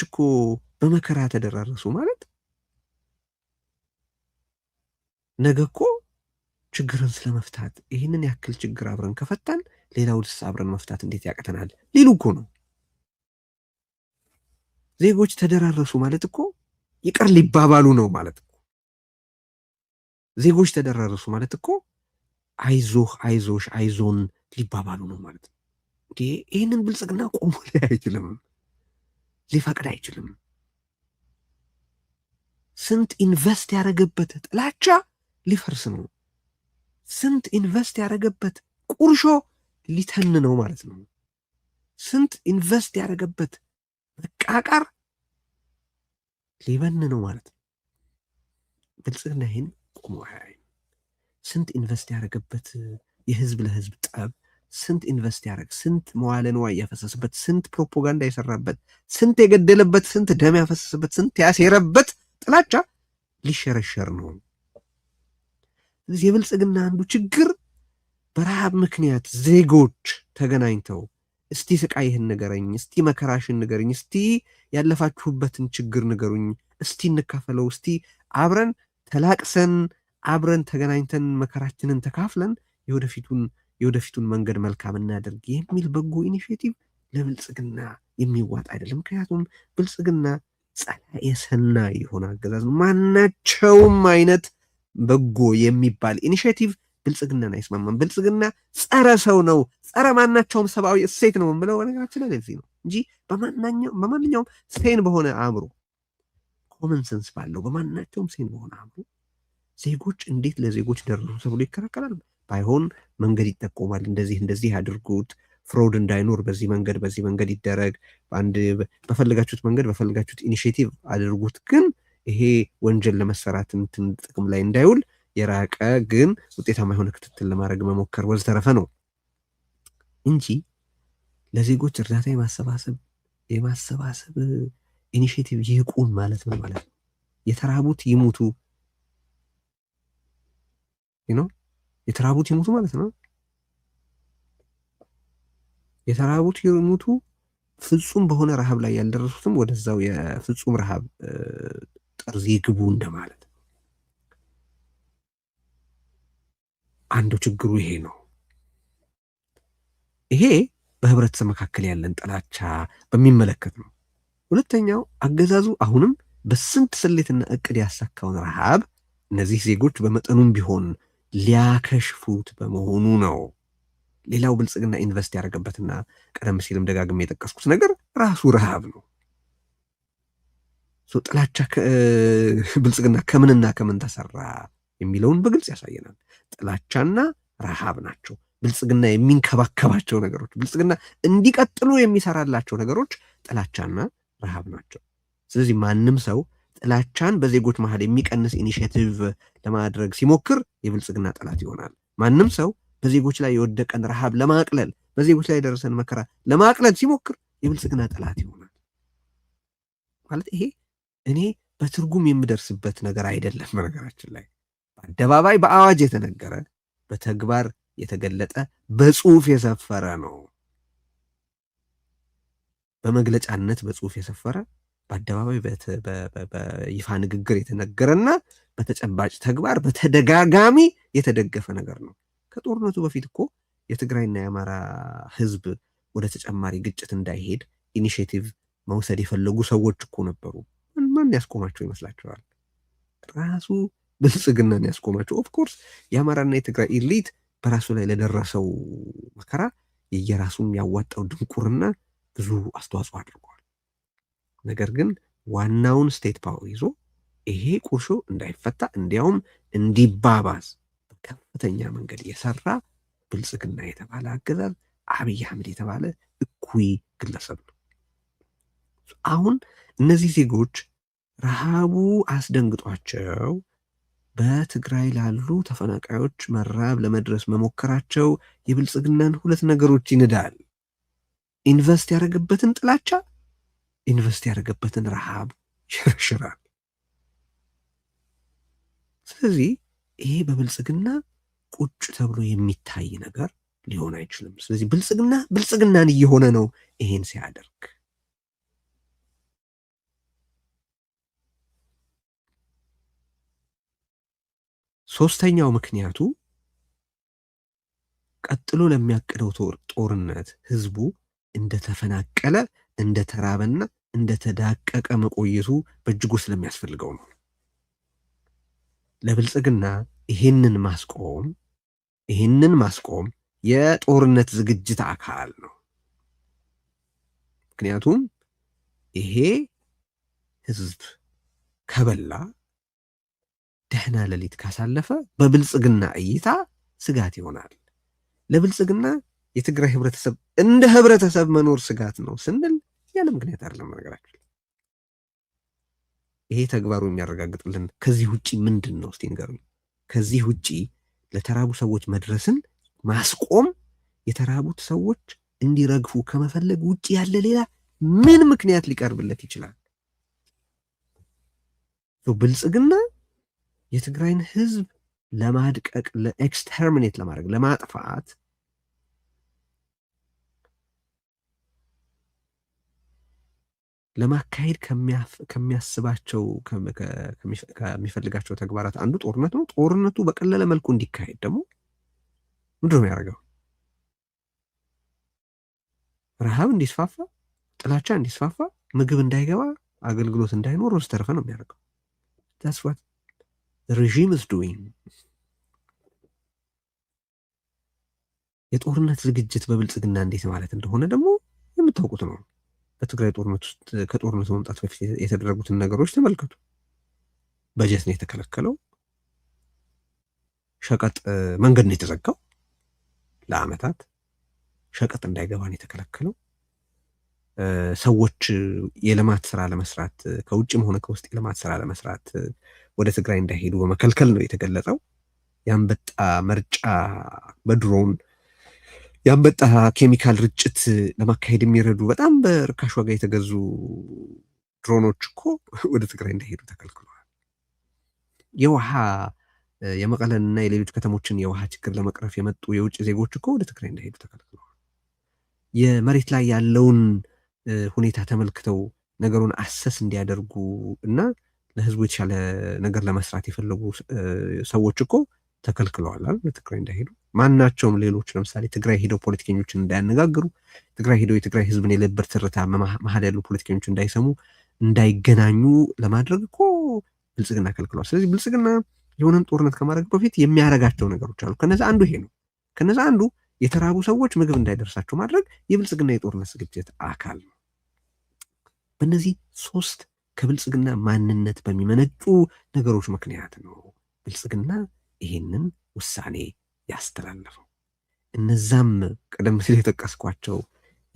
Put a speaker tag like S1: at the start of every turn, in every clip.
S1: እኮ በመከራ ተደራረሱ ማለት ነገ እኮ ችግርን ስለመፍታት ይህንን ያክል ችግር አብረን ከፈታን ሌላውንስ አብረን መፍታት እንዴት ያቅተናል ሊሉ እኮ ነው። ዜጎች ተደራረሱ ማለት እኮ ይቅር ሊባባሉ ነው ማለት እኮ። ዜጎች ተደራረሱ ማለት እኮ አይዞህ፣ አይዞሽ፣ አይዞን ሊባባሉ ነው ማለት ነው። እንዴ፣ ይህንን ብልጽግና ቆሞ ላይ አይችልም፣ ሊፈቅድ አይችልም። ስንት invest ያደረገበት ጥላቻ ሊፈርስ ነው። ስንት invest ያደረገበት ቁርሾ ሊተን ነው ማለት ነው። ስንት invest ያደረገበት መቃቃር ሊበን ነው ማለት ነው። ብልጽግና ይህን ቆሞ አያይም። ስንት invest ያደረገበት የህዝብ ለህዝብ ጠብ፣ ስንት invest ያደረግ፣ ስንት መዋለ ንዋይ ያፈሰስበት፣ ስንት ፕሮፓጋንዳ የሰራበት፣ ስንት የገደለበት፣ ስንት ደም ያፈሰስበት፣ ስንት ያሴረበት ጥላቻ ሊሸረሸር ነው። ስለዚህ የብልጽግና አንዱ ችግር በረሃብ ምክንያት ዜጎች ተገናኝተው እስቲ ስቃይህን ንገረኝ፣ እስቲ መከራሽን ንገረኝ፣ እስቲ ያለፋችሁበትን ችግር ንገሩኝ፣ እስቲ እንካፈለው፣ እስቲ አብረን ተላቅሰን አብረን ተገናኝተን መከራችንን ተካፍለን የወደፊቱን መንገድ መልካም እናደርግ የሚል በጎ initiative ለብልጽግና የሚዋጥ አይደለም። ምክንያቱም ብልጽግና ጸላኤ ሰናይ የሆነ አገዛዝ ነው። ማናቸውም አይነት በጎ የሚባል initiative ብልጽግናን አይስማማም። ብልጽግና ጸረ ሰው ነው፣ ጸረ ማናቸውም ሰብአዊ እሴት ነው የምለው በነገራችን ላይ ለዚህ ነው እንጂ በማንኛውም sane በሆነ አእምሮ፣ common sense ባለው፣ በማናቸውም sane በሆነ አእምሮ ዜጎች እንዴት ለዜጎች ደረሱ ተብሎ ይከራከራል? ባይሆን መንገድ ይጠቆማል። እንደዚህ እንደዚህ አድርጉት፣ fraud እንዳይኖር በዚህ መንገድ ይደረግ፣ በአንድ በፈለጋችሁት መንገድ በፈለጋችሁት initiative አድርጉት፣ ግን ይሄ ወንጀል ለመሰራት እንትን ጥቅም ላይ እንዳይውል የራቀ ግን ውጤታማ የሆነ ክትትል ለማድረግ መሞከር ወዘተረፈ ነው እንጂ ለዜጎች እርዳታ የማሰባሰብ initiative ይቁም ማለት ምን ማለት ነው? የተራቡት ይሙቱ ነው። የተራቡት ይሙቱ ማለት ነው። የተራቡት ይሙቱ፣ ፍጹም በሆነ ረሃብ ላይ ያልደረሱትም ወደዛው የፍጹም ረሃብ ጠርዝ ይግቡ እንደማለት ነው። አንዱ ችግሩ ይሄ ነው። ይሄ በህብረተሰብ መካከል ያለን ጥላቻ በሚመለከት ነው። ሁለተኛው አገዛዙ አሁንም በስንት ስሌትና እቅድ ያሳካውን ረሃብ እነዚህ ዜጎች በመጠኑም ቢሆን ሊያከሽፉት በመሆኑ ነው። ሌላው ብልጽግና invest ያደረገበትና ቀደም ሲልም ደጋግሜ የጠቀስኩት ነገር ራሱ ረሃብ ነው። ጥላቻ ብልጽግና ከምንና ከምን ተሰራ የሚለውን በግልጽ ያሳየናል። ጥላቻና ረሃብ ናቸው ብልጽግና የሚንከባከባቸው ነገሮች፣ ብልጽግና እንዲቀጥሉ የሚሰራላቸው ነገሮች ጥላቻና ረሃብ ናቸው። ስለዚህ ማንም ሰው ጥላቻን በዜጎች መሀል የሚቀንስ initiative ለማድረግ ሲሞክር የብልጽግና ጠላት ይሆናል። ማንም ሰው በዜጎች ላይ የወደቀን ረሃብ ለማቅለል፣ በዜጎች ላይ የደረሰን መከራ ለማቅለል ሲሞክር የብልጽግና ጠላት ይሆናል። ማለት ይሄ እኔ በትርጉም የምደርስበት ነገር አይደለም። በነገራችን ላይ በአደባባይ በአዋጅ የተነገረ፣ በተግባር የተገለጠ፣ በጽሁፍ የሰፈረ ነው። በመግለጫነት በጽሁፍ የሰፈረ፣ በአደባባይ በይፋ ንግግር የተነገረና በተጨባጭ ተግባር በተደጋጋሚ የተደገፈ ነገር ነው። ከጦርነቱ በፊት እኮ የትግራይና የአማራ ህዝብ ወደ ተጨማሪ ግጭት እንዳይሄድ initiative መውሰድ የፈለጉ ሰዎች እኮ ነበሩ። ማን ያስቆማቸው ይመስላችኋል? ራሱ ብልጽግናን ያስቆማቸው። Of course የአማራና የትግራይ elite በራሱ ላይ ለደረሰው መከራ የየራሱም ያዋጣው ድንቁርና ብዙ አስተዋጽኦ አድርጓል። ነገር ግን ዋናውን state power ይዞ ይሄ ቁርሾ እንዳይፈታ እንዲያውም እንዲባባስ በከፍተኛ መንገድ የሰራ ብልጽግና የተባለ አገዛዝ፣ አብይ አህመድ የተባለ እኩይ ግለሰብ ነው። አሁን እነዚህ ዜጎች ረሃቡ አስደንግጧቸው በትግራይ ላሉ ተፈናቃዮች መራብ ለመድረስ መሞከራቸው የብልጽግናን ሁለት ነገሮች ይንዳል። Invest ያደረገበትን ጥላቻ፣ invest ያደረገበትን ረሃብ ይሸረሽራል። ስለዚህ ይሄ በብልጽግና ቁጭ ተብሎ የሚታይ ነገር ሊሆን አይችልም። ስለዚህ ብልጽግና ብልጽግናን እየሆነ ነው ይሄን ሲያደርግ። ሶስተኛው ምክንያቱ ቀጥሎ ለሚያቅደው ጦርነት ህዝቡ እንደተፈናቀለ፣ እንደተራበና እንደተዳቀቀ መቆየቱ በእጅጉ ስለሚያስፈልገው ነው። ለብልጽግና ይህንን ማስቆም የጦርነት ዝግጅት አካል ነው። ምክንያቱም ይሄ ህዝብ ከበላ፣ ደህና ሌሊት ካሳለፈ በብልጽግና እይታ ስጋት ይሆናል። ለብልጽግና የትግራይ ህብረተሰብ እንደ ህብረተሰብ መኖር ስጋት ነው ስንል ያለ ምክንያት አይደለም። ነገራችን ይሄ ተግባሩ የሚያረጋግጥልን ከዚህ ውጪ ምንድን ነው? እስቲ ንገሩኝ። ከዚህ ውጪ ለተራቡ ሰዎች መድረስን ማስቆም የተራቡት ሰዎች እንዲረግፉ ከመፈለግ ውጪ ያለ ሌላ ምን ምክንያት ሊቀርብለት ይችላል? ብልጽግና የትግራይን ህዝብ ለማድቀቅ፣ ለ exterminate ለማድረግ፣ ለማጥፋት ለማካሄድ ከሚያስባቸው፣ ከሚፈልጋቸው ተግባራት አንዱ ጦርነት ነው። ጦርነቱ በቀለለ መልኩ እንዲካሄድ ደግሞ ምንድን ነው የሚያደርገው? ረሃብ እንዲስፋፋ፣ ጥላቻ እንዲስፋፋ፣ ምግብ እንዳይገባ፣ አገልግሎት እንዳይኖር ወዘተረፈ ነው የሚያደርገው። That's what the regime is doing። የጦርነት ዝግጅት በብልጽግና እንዴት ማለት እንደሆነ ደግሞ የምታውቁት ነው። በትግራይ ጦርነት ውስጥ ከጦርነቱ መምጣት በፊት የተደረጉትን ነገሮች ተመልከቱ። በጀት ነው የተከለከለው። ሸቀጥ መንገድ ነው የተዘጋው። ለአመታት ሸቀጥ እንዳይገባ ነው የተከለከለው። ሰዎች የልማት ስራ ለመስራት፣ ከውጭም ሆነ ከውስጥ የልማት ስራ ለመስራት ወደ ትግራይ እንዳይሄዱ በመከልከል ነው የተገለጸው። የአንበጣ መርጫ በድሮን የአንበጣ ኬሚካል ርጭት ለማካሄድ የሚረዱ በጣም በርካሽ ዋጋ የተገዙ ድሮኖች እኮ ወደ ትግራይ እንዳይሄዱ ተከልክለዋል። የውሃ የመቀለንና የሌሎች ከተሞችን የውሃ ችግር ለመቅረፍ የመጡ የውጭ ዜጎች እኮ ወደ ትግራይ እንዳይሄዱ ተከልክለዋል። የመሬት ላይ ያለውን ሁኔታ ተመልክተው ነገሩን assess እንዲያደርጉ እና ለህዝቡ የተሻለ ነገር ለመስራት የፈለጉ ሰዎች እኮ ተከልክለዋል አይደል? ትግራይ እንዳይሄዱ። ማናቸውም ሌሎች ለምሳሌ ትግራይ ሄደው ፖለቲከኞችን እንዳያነጋግሩ፣ ትግራይ ሄደው የትግራይ ህዝብን የልብ ትርታ መሀል ያሉ ፖለቲከኞች እንዳይሰሙ፣ እንዳይገናኙ ለማድረግ እኮ ብልጽግና ከልክለዋል። ስለዚህ ብልጽግና የሆነን ጦርነት ከማድረግ በፊት የሚያደርጋቸው ነገሮች አሉ። ከነዚ አንዱ ይሄ ነው። ከነዚ አንዱ የተራቡ ሰዎች ምግብ እንዳይደርሳቸው ማድረግ የብልጽግና የጦርነት ዝግጅት አካል ነው። በእነዚህ ሶስት ከብልጽግና ማንነት በሚመነጩ ነገሮች ምክንያት ነው ብልጽግና ይሄንን ውሳኔ ያስተላለፈው። እነዛም ቀደም ሲል የጠቀስኳቸው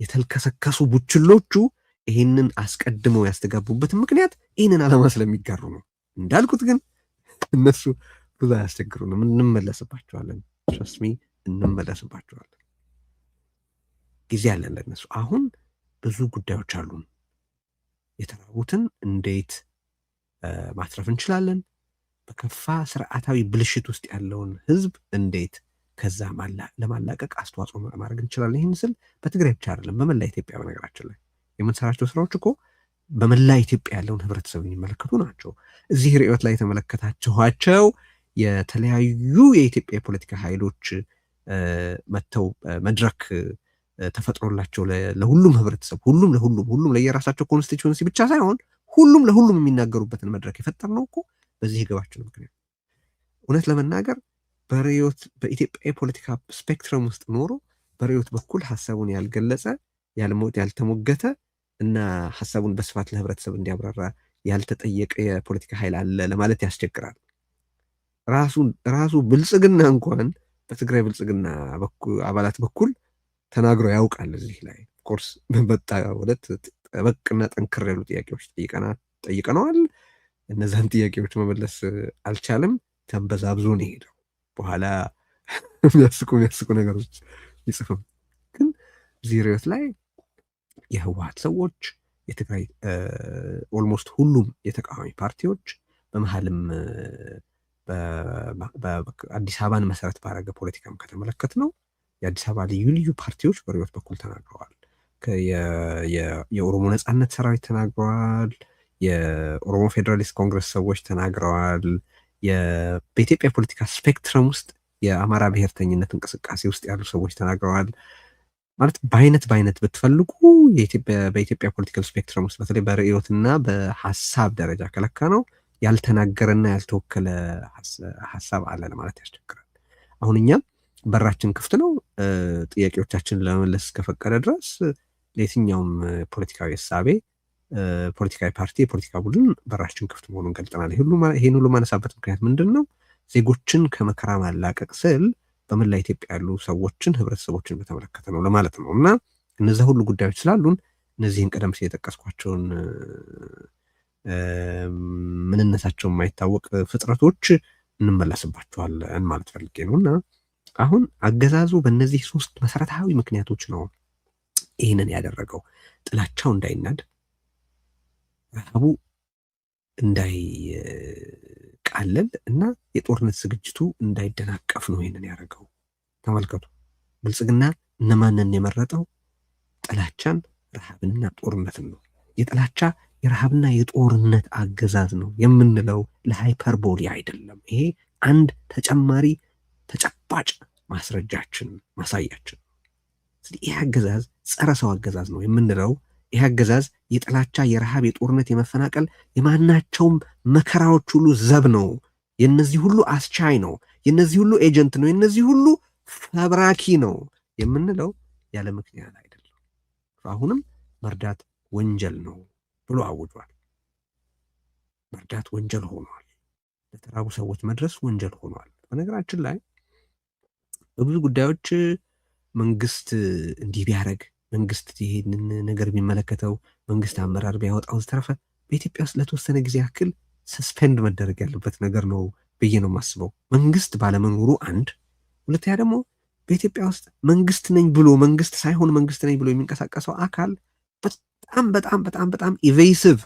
S1: የተልከሰከሱ ቡችሎቹ ይሄንን አስቀድመው ያስተጋቡበትን ምክንያት ይህንን ዓላማ ስለሚጋሩ ነው። እንዳልኩት ግን እነሱ ብዙ አያስቸግሩንም፣ እንመለስባቸዋለን። Trust me፣ እንመለስባቸዋለን። ጊዜ አለን ለእነሱ። አሁን ብዙ ጉዳዮች አሉን። የተራቡትን እንዴት ማትረፍ እንችላለን? በከፋ ስርዓታዊ ብልሽት ውስጥ ያለውን ህዝብ እንዴት ከዛ ለማላቀቅ አስተዋጽኦ ማድረግ እንችላለን? ይህን ስል በትግራይ ብቻ አይደለም፣ በመላ ኢትዮጵያ። በነገራችን ላይ የምንሰራቸው ስራዎች እኮ በመላ ኢትዮጵያ ያለውን ህብረተሰብ የሚመለከቱ ናቸው። እዚህ ርዕዮት ላይ የተመለከታችኋቸው የተለያዩ የኢትዮጵያ የፖለቲካ ኃይሎች መጥተው መድረክ ተፈጥሮላቸው ለሁሉም ህብረተሰብ፣ ሁሉም ለሁሉም፣ ሁሉም ለየራሳቸው constituency ብቻ ሳይሆን ሁሉም ለሁሉም የሚናገሩበትን መድረክ የፈጠርነው እኮ በዚህ ግባችን ምክንያት። እውነት ለመናገር በርዕዮት በኢትዮጵያ የፖለቲካ spectrum ውስጥ ኖሮ በርዕዮት በኩል ሀሳቡን ያልገለጸ፣ ያልተሞገተ እና ሀሳቡን በስፋት ለህብረተሰብ እንዲያብራራ ያልተጠየቀ የፖለቲካ ኃይል አለ ለማለት ያስቸግራል። ራሱ ብልጽግና እንኳን በትግራይ ብልጽግና አባላት በኩል ተናግሮ ያውቃል። እዚህ ላይ of course በመጣ ሁለት ጠበቅና ጠንክር ያሉ ጥያቄዎች ጠይቀነዋል። እነዛን ጥያቄዎች መመለስ አልቻለም። ተንበዛብዞ ነው የሄደው። በኋላ የሚያስቁ የሚያስቁ ነገሮች ይጽፍም። ግን እዚህ ርዕዮት ላይ የህወሀት ሰዎች፣ የትግራይ almost ሁሉም የተቃዋሚ ፓርቲዎች፣ በመሀልም አዲስ አበባን መሰረት ባደረገ ፖለቲካም ከተመለከትነው የአዲስ አበባ ልዩ ልዩ ፓርቲዎች በርዕዮት በኩል ተናግረዋል። የኦሮሞ ነጻነት ሰራዊት ተናግረዋል። የኦሮሞ ፌዴራሊስት ኮንግረስ ሰዎች ተናግረዋል። በኢትዮጵያ ፖለቲካ spectrum ውስጥ የአማራ ብሔርተኝነት እንቅስቃሴ ውስጥ ያሉ ሰዎች ተናግረዋል። ማለት በአይነት በአይነት ብትፈልጉ በኢትዮጵያ political spectrum ውስጥ በተለይ በርዕዮትና በሀሳብ ደረጃ ከለካ ነው ያልተናገረና ያልተወከለ ሀሳብ አለ ለማለት ያስቸግራል። አሁን እኛም በራችን ክፍት ነው። ጥያቄዎቻችንን ለመመለስ እስከፈቀደ ድረስ ለየትኛውም ፖለቲካዊ እሳቤ፣ ፖለቲካዊ ፓርቲ፣ የፖለቲካ ቡድን በራችን ክፍት መሆኑን ገልጠናል። ይህን ሁሉ ማነሳበት ምክንያት ምንድን ነው? ዜጎችን ከመከራ ማላቀቅ ስል በመላ ኢትዮጵያ ያሉ ሰዎችን፣ ህብረተሰቦችን በተመለከተ ነው ለማለት ነው። እና እነዚያ ሁሉ ጉዳዮች ስላሉን እነዚህን ቀደም ሲል የጠቀስኳቸውን ምንነታቸው የማይታወቅ ፍጥረቶች እንመለስባቸዋለን ማለት ፈልጌ ነው። እና አሁን አገዛዙ በእነዚህ ሶስት መሰረታዊ ምክንያቶች ነው ይህንን ያደረገው። ጥላቻው እንዳይናድ፣ ረሃቡ እንዳይቃለል እና የጦርነት ዝግጅቱ እንዳይደናቀፍ ነው ይህንን ያደረገው። ተመልከቱ፣ ብልጽግና እነማንን የመረጠው? ጥላቻን፣ ረሃብንና ጦርነትን ነው። የጥላቻ፣ የረሃብና የጦርነት አገዛዝ ነው የምንለው ለ hyperbole አይደለም። ይሄ አንድ ተጨማሪ ተጨባጭ ማስረጃችን፣ ማሳያችን። ስለዚህ ይህ አገዛዝ ጸረ ሰው አገዛዝ ነው የምንለው፣ ይህ አገዛዝ የጥላቻ፣ የረሃብ፣ የጦርነት፣ የመፈናቀል፣ የማናቸውም መከራዎች ሁሉ ዘብ ነው። የነዚህ ሁሉ አስቻይ ነው። የነዚህ ሁሉ agent ነው። የነዚህ ሁሉ ፈብራኪ ነው የምንለው ያለ ምክንያት አይደለም። አሁንም መርዳት ወንጀል ነው ብሎ አውጇል። መርዳት ወንጀል ሆኗል። ለተራቡ ሰዎች መድረስ ወንጀል ሆኗል። በነገራችን ላይ በብዙ ጉዳዮች መንግስት እንዲህ ቢያደርግ፣ መንግስት ይሄንን ነገር ቢመለከተው፣ መንግስት አመራር ቢያወጣው ዝተረፈ በኢትዮጵያ ውስጥ ለተወሰነ ጊዜ ያክል suspend መደረግ ያለበት ነገር ነው ብዬ ነው የማስበው። መንግስት ባለመኖሩ አንድ፣ ሁለተኛ ደግሞ በኢትዮጵያ ውስጥ መንግስት ነኝ ብሎ፣ መንግስት ሳይሆን መንግስት ነኝ ብሎ የሚንቀሳቀሰው አካል በጣም በጣም በጣም በጣም evasive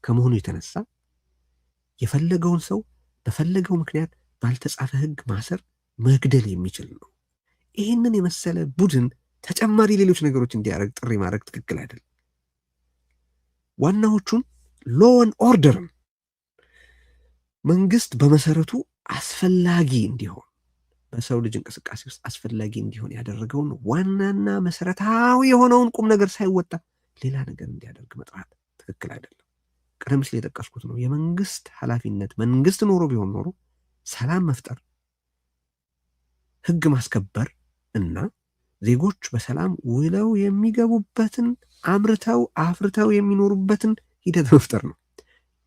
S1: ከመሆኑ የተነሳ የፈለገውን ሰው በፈለገው ምክንያት ባልተጻፈ ህግ ማሰር፣ መግደል የሚችል ነው። ይህንን የመሰለ ቡድን ተጨማሪ ሌሎች ነገሮች እንዲያደርግ ጥሪ ማድረግ ትክክል አይደለም። ዋናዎቹን law and order ን፣ መንግስት በመሰረቱ አስፈላጊ እንዲሆን፣ በሰው ልጅ እንቅስቃሴ ውስጥ አስፈላጊ እንዲሆን ያደረገውን ዋናና መሰረታዊ የሆነውን ቁም ነገር ሳይወጣ ሌላ ነገር እንዲያደርግ መጥራት ትክክል አይደለም። ቀደም ሲል የጠቀስኩት ነው። የመንግስት ኃላፊነት መንግስት ኖሮ ቢሆን ኖሮ ሰላም መፍጠር፣ ህግ ማስከበር እና ዜጎች በሰላም ውለው የሚገቡበትን፣ አምርተው አፍርተው የሚኖሩበትን ሂደት መፍጠር ነው።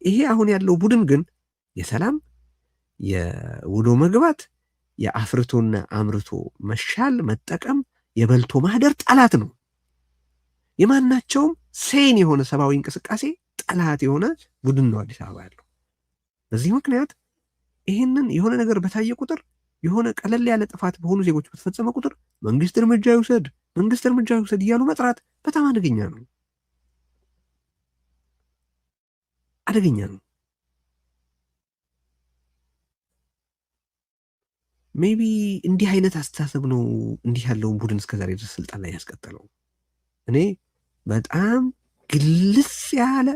S1: ይሄ አሁን ያለው ቡድን ግን የሰላም፣ የውሎ መግባት፣ የአፍርቶና አምርቶ መሻል መጠቀም፣ የበልቶ ማደር ጠላት ነው። የማናቸውም sane የሆነ ሰብአዊ እንቅስቃሴ ጠላት የሆነ ቡድን ነው አዲስ አበባ ያለው። በዚህ ምክንያት ይህንን የሆነ ነገር በታየ ቁጥር፣ የሆነ ቀለል ያለ ጥፋት በሆኑ ዜጎች በተፈጸመ ቁጥር መንግስት እርምጃ ይውሰድ፣ መንግስት እርምጃ ይውሰድ እያሉ መጥራት በጣም አደገኛ ነው። አደገኛ ነው። Maybe እንዲህ አይነት አስተሳሰብ ነው እንዲህ ያለውን ቡድን እስከዛሬ ድረስ ስልጣን ላይ ያስቀጠለው። እኔ በጣም ግልጽ ያለ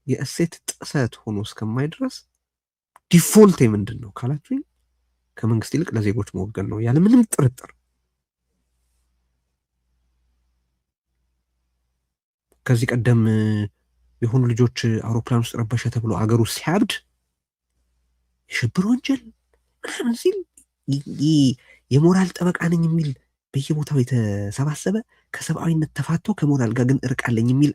S1: የእሴት ጥሰት ሆኖ እስከማይ ድረስ default ምንድን ነው ካላችሁኝ ከመንግስት ይልቅ ለዜጎች መወገን ነው ያለ ምንም ጥርጥር። ከዚህ ቀደም የሆኑ ልጆች አውሮፕላን ውስጥ ረበሸ ተብሎ አገሩ ሲያብድ የሽብር ወንጀል ምናምን ሲል የሞራል ጠበቃ ነኝ የሚል በየቦታው የተሰባሰበ፣ ከሰብአዊነት ተፋቶ ከሞራል ጋር ግን እርቃለኝ የሚል